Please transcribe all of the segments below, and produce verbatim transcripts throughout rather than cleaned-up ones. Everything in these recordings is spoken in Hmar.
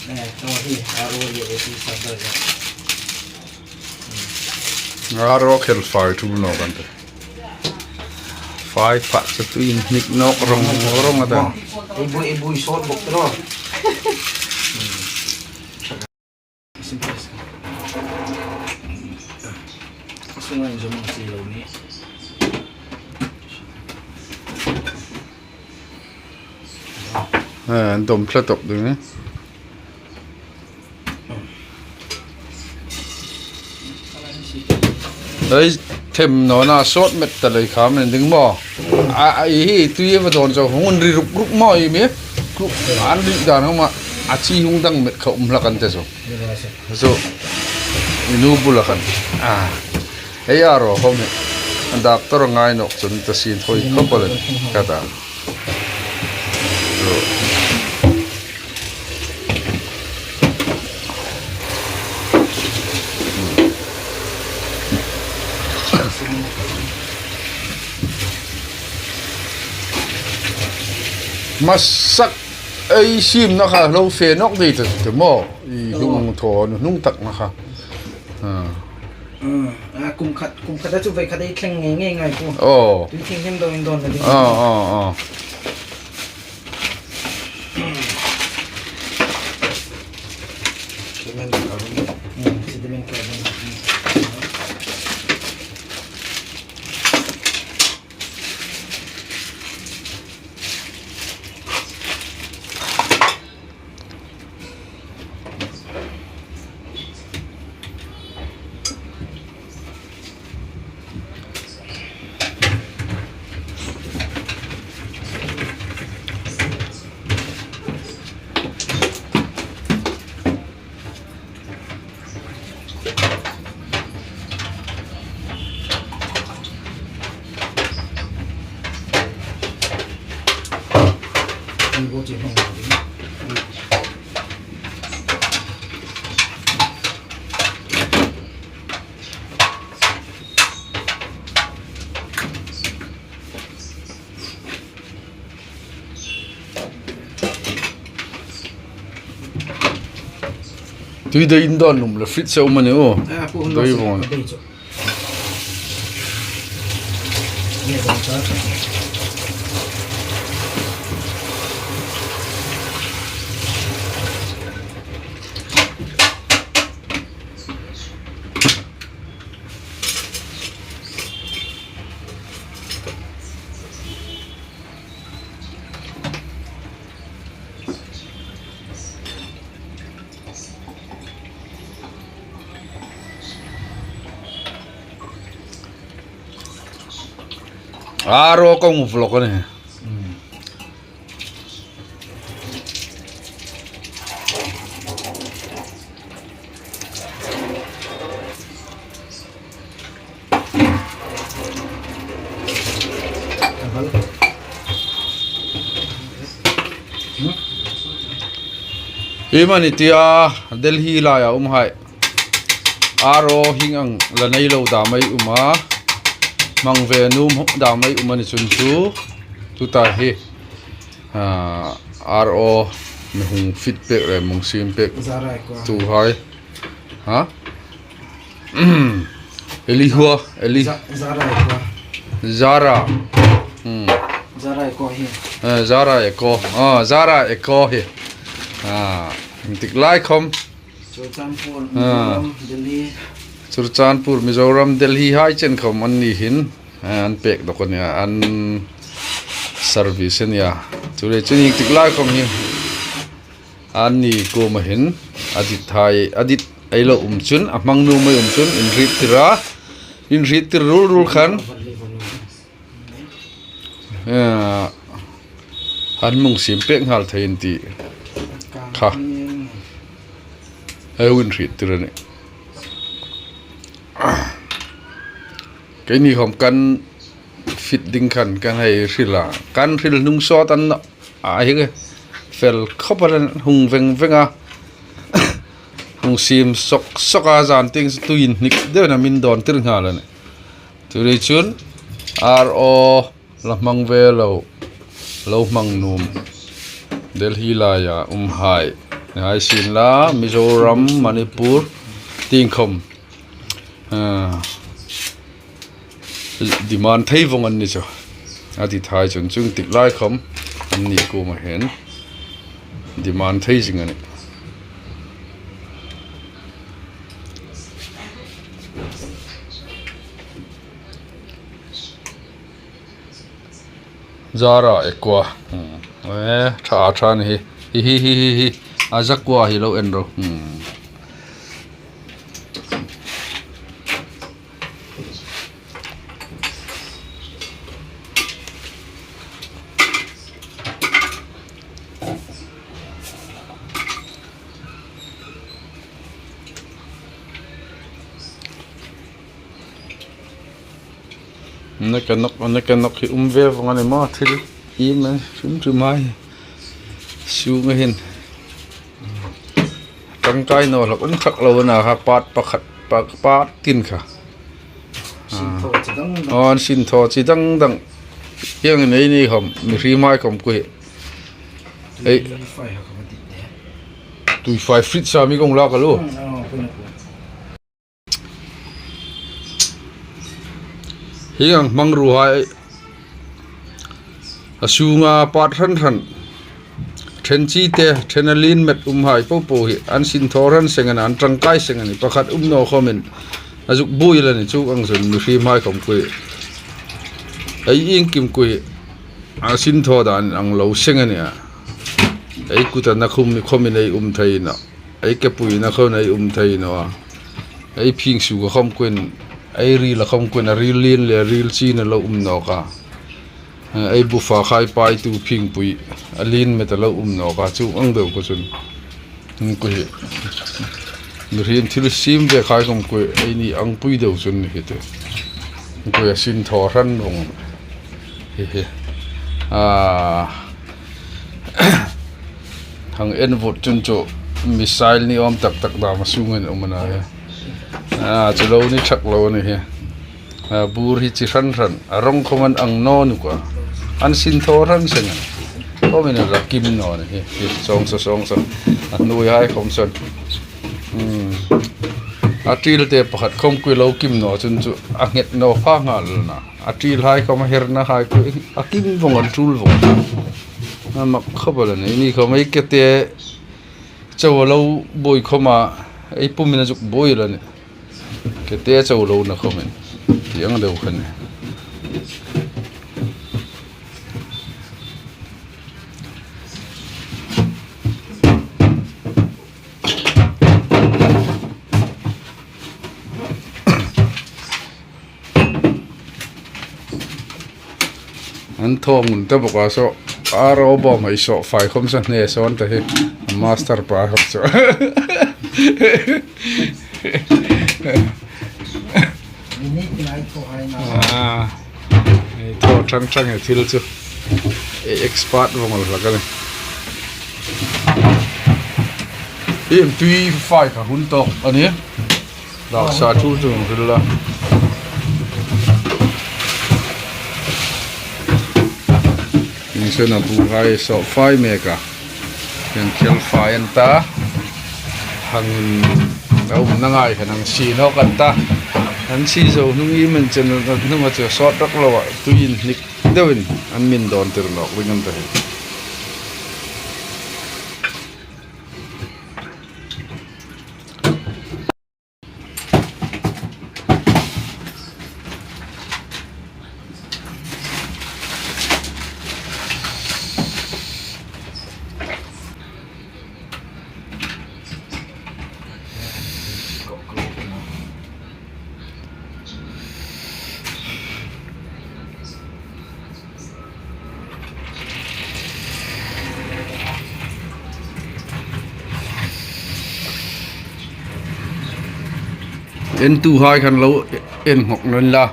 Eh, no, hi, a ro ye, e, ti sa da ya. A ro khel fai thu no kan te. Fai pha chu tu in hnik nawk rong rong a ta. E bui, e bui sot bok tro. Simple. Sungai jom si lo ni. Eh, an dawm tlat tawp ding e. Ei, them nawna sawt met ta lei kha men ding maw. A, a, i hi, tui e va dawn chu, hung ri ruk ruk maw i mi. Ruk, an ri dan hung ma, a chi hung dang met kha um hlak an te chu. Chu, i nu bula khan. Ah. Ei a ro khom hi. An doctor ngai nawk chun ta sin thoi khop a le. Ka ta. Chu. Masak ei simna kha lo fe nawk dei ta te maw. I hnung thaw, hnung takna kha. Ah. Ah, kum khat, kum khat a chu vei khat ei thleng ngei ngei ngai pu. Oh. Tui thing hem dawng in dawn na ding. Oh, oh, oh. Sediment carbon. Hmm, sediment carbon. Tui dei in dawn lum le fridge a um a ni u. Ah, pu, hun dei lo vong. Dei chu. A ro kong vlog a ni. Iemani tia Delhi laia umhai. A ro hieng ang la nei lo dam ei um a. Hmang ve nuom dam ei um a ni chun chu. Tuta hi. Ah, a ro mi hung fit pek le hung siem pek. Zara ko. Tuhai. Ha? Eli hua, Eli. Za-, Zara ko. Zara. Hmm. Zara ko hi. Eh, Zara ko. Ah, Zara ko hi. Ah, intik lai khom. Churachandpur, ah. Mizoram, Delhi. Churachandpur, Mizoram, Delhi hai chen khom an ni hin. Ah, an pek dok a nia, an service a nia. Chu le chu intik lai khom hi. Anni kuoma hin, a dit hai, a dit ei lo um chun, a hmang nuom ei um chun, inhriettir a, inhriettir rul rul khan. Eh, an hung siem pek nghal thei in ti. Kha. Ei inhriettir a nih. Keini khom kan fit ding khan kan hei hril a. Kan hril hnung sawt an nawh. A hi ke fel khop a le hung veng veng a. Hung siem sok sok a zan tieng tui inhnik deuin a min dawntir nghal a nih. Chu ri chun R O la hmang ve lo, lo hmang nuom. Delhi laia umhai. Hai sin la, Mizoram, Manipur, tieng khawm. Ah, demand thei vawng an ni chu. A ti thei chun chuong tik lai khawm an ni kuoma hin demand thei zing a nih. Zara ekwa. Hmm. Eh, ṭha, ṭha ni hi. Hi, hi, hi, hi, hi. A zakwa hi lo en ro. Hmm. Neka nawk, neka nawk hi um ve vawng a ni maw, thil iem an hrim hrim hai. Sunga hin. Ṭangkai naw hlak um thak lo a na kha, part pakhat, pa-, part tin kha. Sin thaw chi dang dang. Aw, an sin thaw chi dang dang. Hieng nei ni khawm, mihriem hai khawm kuhi. Ei. Tui fai ha ka ma ti te. Tui fai fridge-a mi kong lak a lo. Hmm, aw, kuhi na kuhi. Hieng ang hmangruo hai a sunga part hran hran. Ṭhen chi te, ṭhen a lien met um hai po po hi an sin thaw hran seng a na, an ṭangkai seng a nih, pakhat um naw khawmin a zuk buoi el a nih, chuong ang chun mihriem hai khawm kuhi. Ei iengkim kuhi. A sin thaw dan ang lo seng a nih a. Ei kuta na khum khawmin ei um thei naw. Ei kepuina khawmin ei um thei naw a. Ei phingsuka khawm kuhin, ei rila khawm kuhin, a ril lien le a ril china lo um nawk a. Ei bufa khai paitu phingpui a lien meta lo um nawk a, chuong ang deu kha chun. Kuhi. Mihriem thil siem ve khai khawm kuhi, eini ang pui deu chun ni hi te. Kuhi a sin thaw hran vawng. Hi hi. Ah. Hang en vut chun chu missile ni awm tak tak dam a sungin um a na hi. A, chu lo ni thak lo a ni hi. A, bur hi chi hran hran. A rawng khawm an ang naw nawk a. An sin thaw hran seng a. Khawmin a la kim naw a ni hi. Hi, sawng saw, sawng saw. A hnuoi hai khawm sawn. Hmm. A ṭil te pakhat khawm kuhi lo kim naw chun chu a nghet naw pha nghal a na. A ṭil hai khawm a herna hai kuhi a kim vawng an tul vawng. A mak khawp el a nih. Ni khawm ei ke te chau lo buoi khawma ei pumin a zuk buoi el a nih. Ke te chau lo na khawmin. Ti ang deu kha a nih. An thaw ngun ta bawk a saw, a ro bawm hai saw, fai khawm saw hne sawn ta hi, a master pa khawm saw. Ni ni ngai thaw hai na. Ah, ei thaw ṭhang ṭhang e thil chu. Ei expert vawng el hlak a nih. Hi tui fai kha hun tawk a nih. Laksa chu chu hril la. Insena bu hai saw fai mek a. Hieng khel fai an ta. Hang a umna ngai khan hang sie nawk an ta. An sie zo hnung iem an chen hnunga chu sawt rak lo a. Tuiin hnik deuin an min dawn tir nawk ding an ta hi. Entuhai khan lo en nghawk naw la.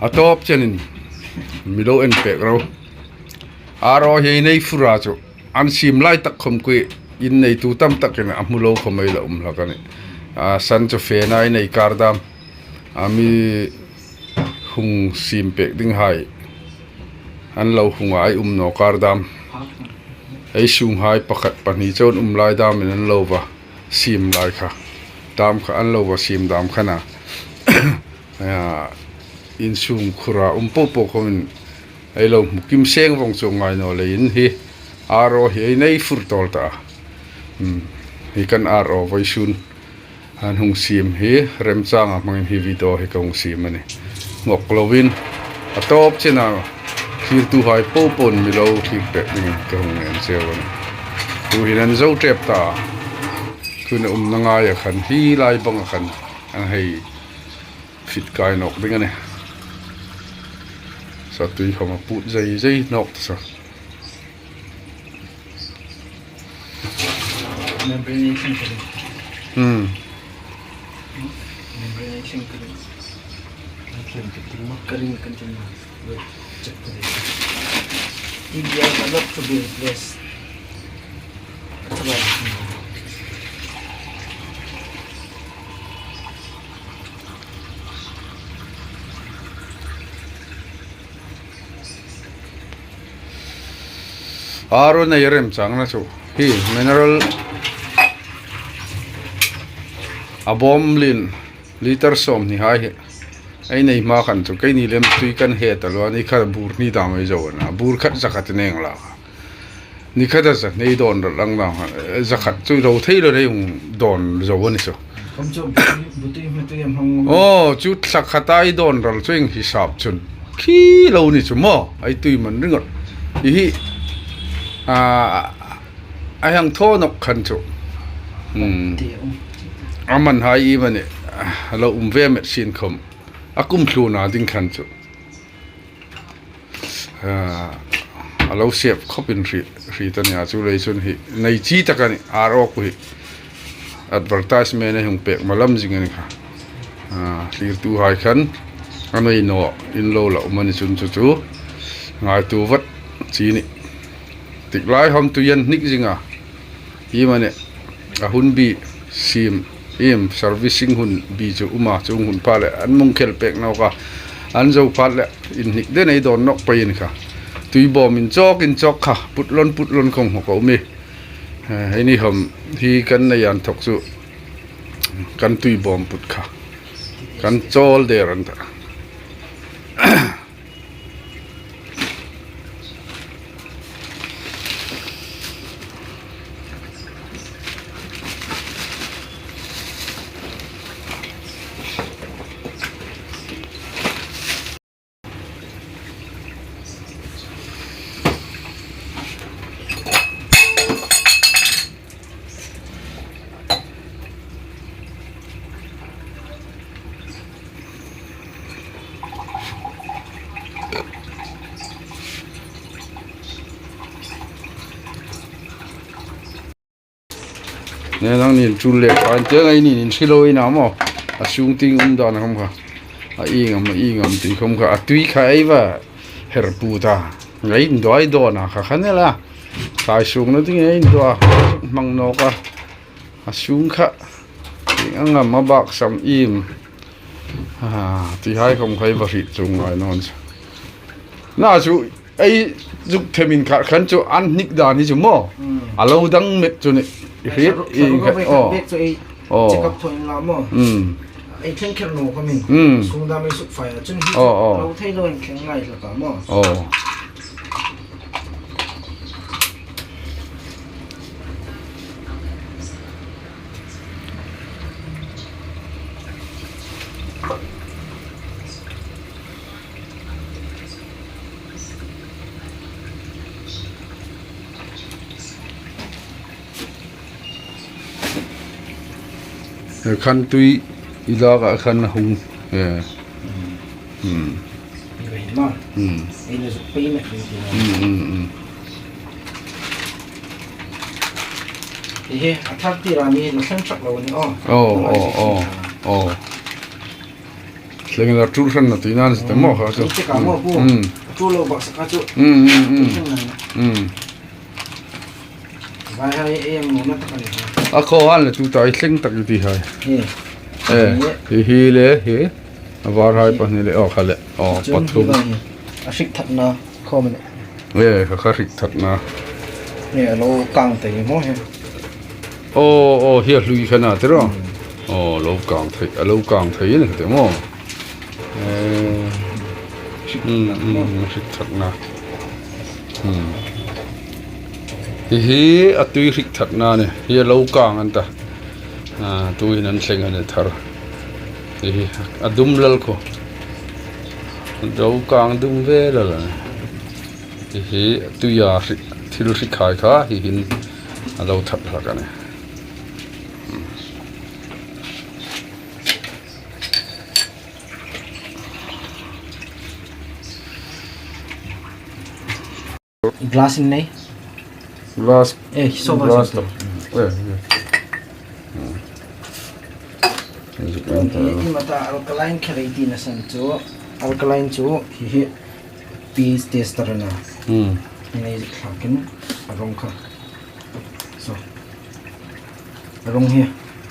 A tawp chenin mi lo en pek ro. A ro hi nei fura chu. An siem lai tak khawm kuhi in neitu tam takin a hmu lo khawm ei la um hlak a nih. A san chu fena ei nei kar dam. A mi hung siem pek ding hai. An lo hunga ei um naw kar dam. Ei sunghai pakhat pahni chau an um lai damin an lo va siem lai kha. Dam kha an lo va siem dam kha a. A, insung khura um po po khomin ei lo hmu kim seng vong chu ngai naw leiin hi R O hi ei nei fur tawl ta. Hmm. Hi kan R O vawisun an hung siem hi remchang a hmangin hi video hi ka hung siem a nih. Ngawk lovin a tawp chena thlirtuhai po po'n mi lo thlir pek dingin ka hung ngen cheu a nih. Tuhin an zo ṭep ta. Tuhin a umna ngaia khan hi lai banga khan an hei fit kai nawk ding a nih. Satui khawm a put zai zai nawk ta sa. Membranation ka ring. Hmm. Membranation ka ring. Ka ring, ka ring. Wait, check ka ring. India is not to be replaced. R O nei remchangna chu hi mineral a bawm lien liter sawmhni hai hi. Ei nei hma khan chu keini lem tui kan he ta lo a, ni khat bur hni dam ei zo a na. Bur khat za khat nei ang la. Ni khata za hni dawn ral ang dam khan, eh, za khat chu lo thei lo nei hung dawn zo a ni chu. Khawm chu buti, buti hme tui am hang. Aw, chu thla khata ei dawn ral chu ieng hisap chun khi lo ni chu maw, ei tui man ringawt. I hi, a, a hang thaw nawk khan chu. Hmm. Ti um. A man hai i mani, a lo um ve met sin khawm. A kum thluna ding khan chu. A, a lo sep khawpin hriet, hriet a nia, chu lei chun hi nei chi tak a nih, R O ku hi advertisement ei hung pek malam zing a ni kha. A, thlirtuhai khan a nei naw in lo la um a ni chun chu chu ngaituo vat chi nih. Tik lai hawm tui an hnik zing a. Hi mani, a hun bi siem, iem, servicing hun bi chu um a, chuong hun pha le, an mung khel pek nawk a, an zo phat le, inhnik den ei dawn nawk pei a ni kha. Tui bawm inchawk, inchawk kha, put lawn, put lawn khawm hawk a um e. Eh, ei ni hawm, hi kan nei an thawk chu, kan tui bawm put kha, kan chawl der an ta. Nangnin tul le kan te ngai ni nin hre lo i na maw. A sung tieng um dan khawm kha. A ieng am, a ieng am ti khawm kha. A tui kha ei va her put a. Ngai indawn a kha kha ni la. Kai sung na ding ei indawn a. Hmang nawk a. A sung kha. Ieng ang am a bak sam iem. A, ti hai khawm kha ei va hriet chuong ngai naw a. Na chu ei zuk themin khat khan chu an hnik dan hi chu maw. Hmm. A lo dang met chu ni. Hriet i khat, aw. Bek chu ei, aw, check up thaw inla maw. Hmm. Ei thleng kher naw khawmin. Hmm. Sung dam ei suk fai a chun hi chu, aw, aw, lo thei lo in thleng ngai hlak a maw. Aw. He khan tui i lak a khan a hung. Eh. Hmm. Hmm. Ni ve ma. Hmm. Ei na zuk pei met ring ti na. Hmm, hmm, hmm. Hi hi, a thar tir a mi lo thleng chak lo ni aw. Oh, oh, oh, oh. Thleng la tul hran na ti nan sti maw kha chu. Tul chak a maw pu. Hmm. Tul lo bak sak a chu. Hmm, hmm, hmm. Tul hran na. Hmm. Vai hai ei ang nuna tak a ni ha. A khaw han le chu ta ei thleng tak i ti hai. Hi. Eh, hi hi le hi. A var hai pahni le, aw, kha le. Aw, pathum. Hi vai hi. A hrik thatna khawm a ni. Eh, kha, kha hrik thatna. Hi a lo kang thei maw hi? Aw, aw, hi a hlui kha a ni tiraw. Hmm. Aw, lo kang thei, a lo kang thei a ni kha te maw. Eh, hrik hmm, thatna. Hmm, hmm, hrik thatna. Hmm. Hi hi a tui hrik thatna a nih. Hi a lo kang a ni ta. Ah, tuhin an thleng a nih thar. Hi hi a dum lal kha. A lo kang dum ve lal a nih. Hi hi tuia hri, thil hri khai kha hi hin a lo that hlak a nih. Glass in nei? Glass. Eh, sofa glass sofa. Eh, eh. Hi, hi mata alkaline kha rei tina san chu, alkaline chu hi hi pH tester a nih. Hmm. Hi nei hlakin a rawng kha. So. A rawng hi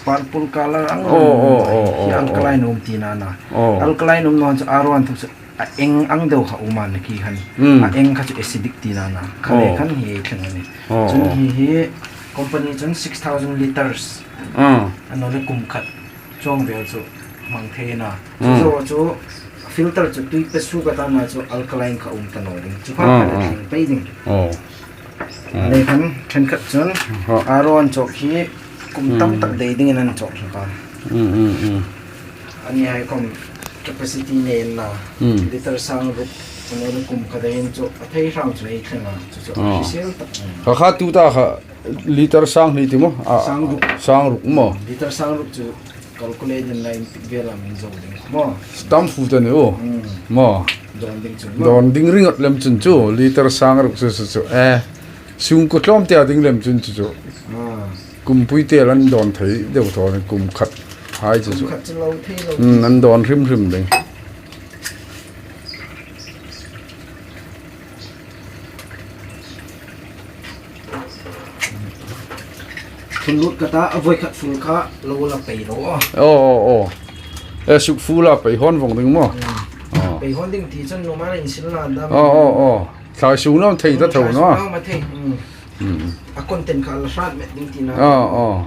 purple color ang. Oh, oh, oh, oh, hi alkaline um tina a nih. Oh. Alkaline um naw chu a rawng thu chu a eng ang deu kha um a nih khi khan. Hmm. A eng kha chu acidic tina a nih. Kha le khan hi thleng a nih. Oh, chun oh. Hi hi company chun six thousand liters. Ah. A naw le kum khat chuong vel chu hmang thei a nih. Hmm. Chu chu filter chu tui pe suok a ta a nih chu alkaline kha um ta naw ding. Chu kha ah, kha le ah. Thleng pei ding. Oh. Hmm. Le khan ṭhenkhat chun ah. A rawng chawk hi kum tam tak dei dingin an chawk hlak a. Hmm, hmm, hmm. Anni hai khom capacity nei a nih. Hmm. Liter sang ruk, chun kum khat deiin chu a thei hrang chu ei thleng a, chu chu ah. Official tak. Kha kha tuta kha liter sang hni ti maw? Ah, sang ruk. Sang ruk maw? Liter sang ruk chu calculate in line tik vel a min zo ding maw? Stamp fu ta ni u. Hmm. Maw? Dawn ding chu maw? Dawn ding ringawt lem chun chu liter sang ruk chu chu chu. Eh. Sungkuo tlawm tia ding lem chun chu chu. Ah. Kumpui te an dawn thei deu tho ni kum khat hai chu chu. Kum khat chu lo thei lo. Hmm, an dawn hrim hrim ding. Thun lut ka ta a voi khat full kha lo la pei lo. Oh, oh, oh. E suk full a pei hon vong ding maw? Hmm. Oh. Pei hon ding ti chun nuhmei insil la dam. Oh, oh, oh. Thlai sung nawm thei ta tho naw. Thlai sung nawm a thei. Hmm. Hmm. A content kha la hrat met ding tina. Oh, oh.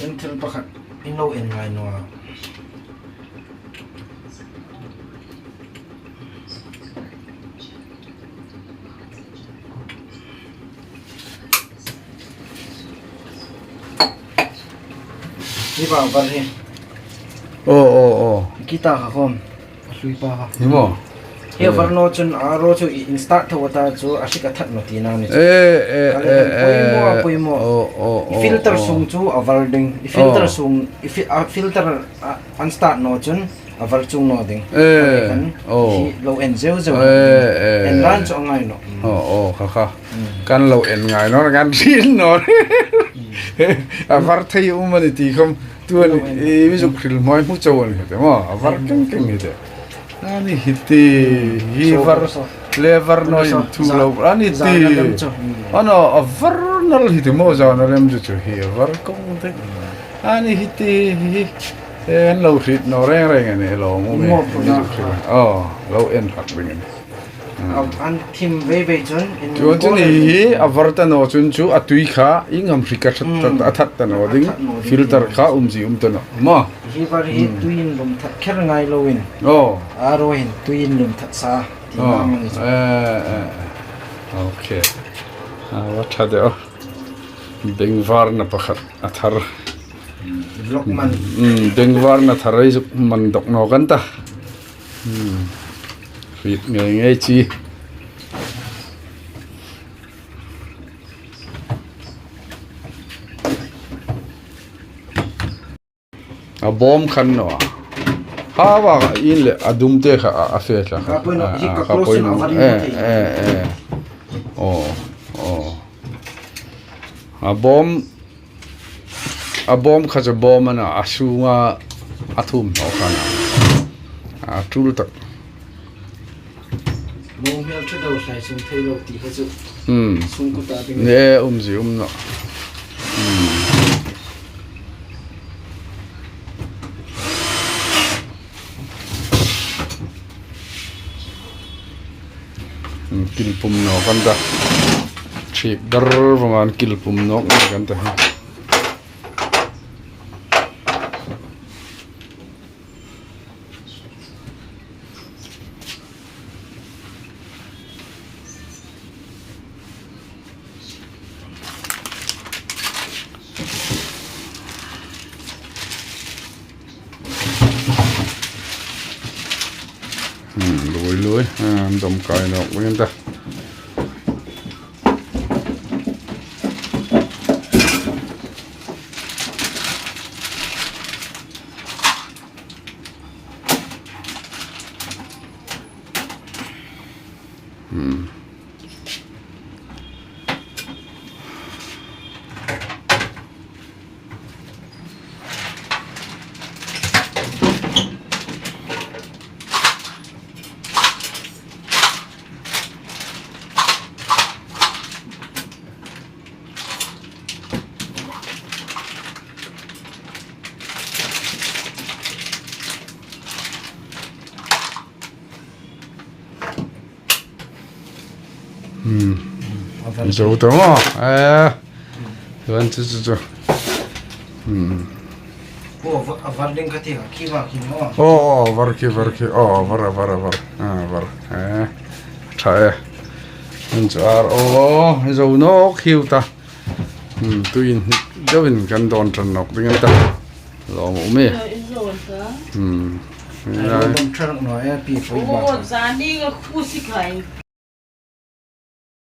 Chun thil pakhat in lo en ngai naw a. Hi vang var hi. Oh, oh, oh. Kita kha khom. A hlui pa kha. Hi maw? Hi a var naw chun a rawng chu i install tho ta chu a hrik a that naw tina a ni chu. Eh, eh, ka le eh, poi maw, eh. Poi maw. Oh, oh, oh, filter oh. Sung chu a var ding. I filter oh. Sung, i fi-, a filter a, an start naw chun a var chung naw ding. Eh, ka le kan oh. Hi lo en zeu zeu. Eh, eh. En ran chu a ngai naw. Oh, oh, kha kha. Hmm. Kan lo en ngai naw, kan hril naw. Hmm. A var thei um a ni ti khom. Tuhin i mi zuk hril hmai hmu chau a ni hi te maw, a var keng keng hi te. A ni hi te, hi var, le var naw in thu lo, a ni ti. A naw, a var nal hi te maw, zana lem chu chu hi a var kong te. A ni hi te, hi, hi. E, an lo hriet naw reng reng a ni lo, mu mi. Aw, lo en hak ding a ni. A, an thim vei vei chun in. Chuong chun hi hi a var ta naw chun chu a tui kha ieng am hrik a that ta, hmm, a that ta naw ding, a that naw ding, filter kha um zie um ta naw. Maw. Hi var hi hmm. Tuiin lum that kher ngai loin. Oh. A rawng hin tuiin lum that sa. Ti oh. Mang ni. Eh, eh. Okay. A va tha de o. Bengvarna pakhat a thar. Hmm, vlog man. Hmm, bengvarna thar ei zuk man dawk naw kan ta. Hmm. Hriet ngei ngei chi. A bawm khan naw a. Ha wa in le a dum te kha a, a fe tla kha. Ka poi naw, a, hi a, ka ka close poi in a naw. Var in eh, ka thei. Eh, eh. Oh, oh. A bawm, a bawm kha chu bawm a na, a sunga a thum naw khan a. A tul tak. Mo hmel ṭha deu hlai sung thei lo ti kha chu. Hmm. Sung ku ta ding. Ne, um zie um naw. Hmm. Hmm, kil pum naw kan ta. Chik dar vang an kil pum naw kan ta. Hmm, lui lui. Ah, dom kai naw, win ta. Hmm. Hmm. A var. Zo ta maw. Eh. Van chu chu chu. Hmm. Oh, va-, a var ding ka ti a, khi va khi naw. Oh, oh, var khi, var khi. Oh, var, var, var. Ah, var. Eh. Ṭha e. An chu ar. Oh, zo nawk hiu ta. Hmm, tuin deuin kan dawn ṭan nawk ding an ta. Lawm um e. Eh, in zo an ta. Hmm. Ai, lo dam ṭha naw e, pi poi ba. Oh, zani ka khu si khai.